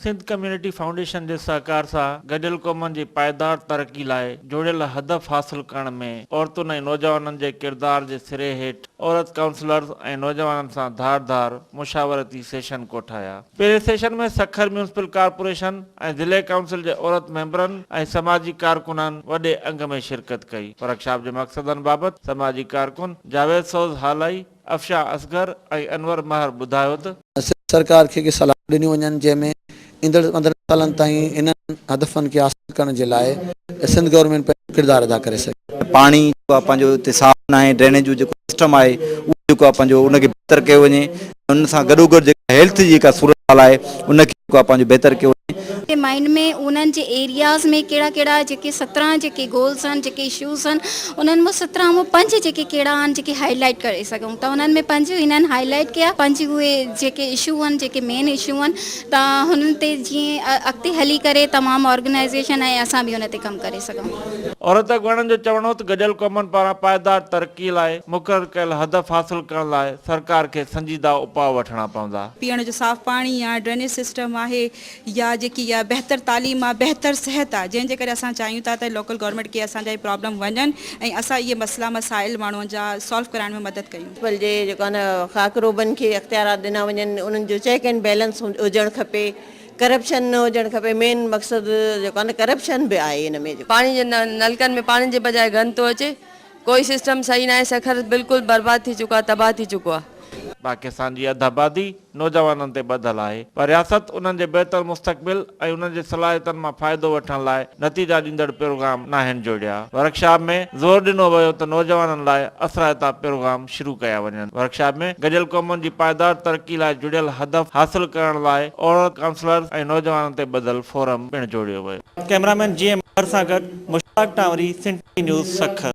Sindh community foundation جي سهڪار سان گڏيل قومن جي پائيدار ترقي لاء جوڙيل هدف حاصل ڪرڻ ۾ عورتن ۽ نوجوانن جي ڪردار جي سري هيٺ عورت ڪائونسلرز ۽ نوجوانن سان ڌار ڌار مشاورتي سيشن ڪوٺايا. پهرين سيشن ۾ سکر ميونسپل ڪارپوريشن ۽ ضلعي ڪائونسل جي عورت ميمبرن ۽ سماجي ڪارڪنن وڏي انگ ۾ شرڪت ڪئي. ورڪشاپ جي مقصدن بابت سماجي ڪارڪن جاويد سوز هالائي، افشان اصغر ۽ انور مهر ٻڌايو ته. سنڌ سرڪار کي ڪي صلاحون ڏنيون وڃن جنهن ۾ ايندڙ 15 سالن تائين انهن هدفن کي حاصل ڪرڻ جي لاء سنڌ گورنمينٽ پنهنجو ڪردار ادا ڪري سگهي. پاڻي جيڪو آهي پنهنجو اتي صاف ناهي ڊرينيج جو جيڪو سسٽم آهي اهو جيڪو آهي پنهنجو ان کي بهتر ڪيو وڃي ۽ ان سان گڏوگڏ جيڪا هيلٿ جي جيڪا صورتحال آهي ان کي جيڪو آهي پنهنجو بهتر ڪيو وڃي. جي مائنڊ ۾ انهن جي ايرياز ۾ ڪهڙا ڪهڙا جيڪي 17 جيڪي گولز آهن جيڪي اشوز آهن انهن مان 17 مان پنج جيڪي ڪهڙا آهن جيڪي هائي لائيٽ ڪري سگهون ته انهن ۾ پنج هنن هائي لائيٽ ڪيا پنج اهي جيڪي اشو آهن جيڪي مين اشو آهن ته هنن تي جيئن اڳتي هلي ڪري تمام آرگنائيزيشن ۽ اسان به ان تي ڪم ڪري سگهون. عورت اڳواڻن جو چوڻ هو ته گڏيل قومن پاران پائيدار ترقي لاء مقرر ڪيل هدف حاصل ڪرڻ لاء سرڪار کي سنجيده اپاء وٺڻا پوندا. پيئڻ جو صاف پاڻي يا ڊرينيج سسٽم آهي يا جيڪي يا بهتر تعليم آ بهتر صحت آ جنهن جي ڪري اسان چاهيون ٿا ته لوڪل گورنمينٽ کي اسان جا اهي پرابلم وڃن ۽ اسان اهي مسئلا مسائل ماڻهن جا سالو ڪرائڻ ۾ مدد ڪيون. ميونسپل جي جيڪو آهي نه خاڪروبن کي اختيارات ڏنا وڃن انهن جو چيڪ اينڊ بيلنس هجڻ کپي ڪرپشن نه هجڻ کپي مين مقصد جيڪو آهي نه ڪرپشن به آهي ان ۾. پاڻي جي نلڪن ۾ پاڻي جي بجاء گند ٿو اچي ڪوئي سسٽم صحيح ناهي سکر بلڪل برباد ٿي چڪو آهي تباهه ٿي چڪو آهي. پاڪستان جي اڌ آبادي نوجوانن تي ٻڌل آهي پر رياست انهن جي بهتر مستقبل ۽ انهن جي صلاحيتن مان فائدو وٺڻ لاء نتيجا ڏيندڙ پروگرام ناهن جوڙيا. ورڪشاپ ۾ زور ڏنو ويو ته نوجوانن لاء اثرائتا پروگرام شروع ڪيا وڃن. ورڪشاپ ۾ گڏيل قومن جي پائيدار ترقي لاء جڙيل هدف حاصل ڪرڻ لاء عورت ڪائونسلرز ۽ نوجوانن تي ٻڌل فورم پڻ جوڙيو ويو. ڪئميرامين جي ايم مهر سان گڏ Mushtaq Tanwari, Sindh T V news, Sukkur.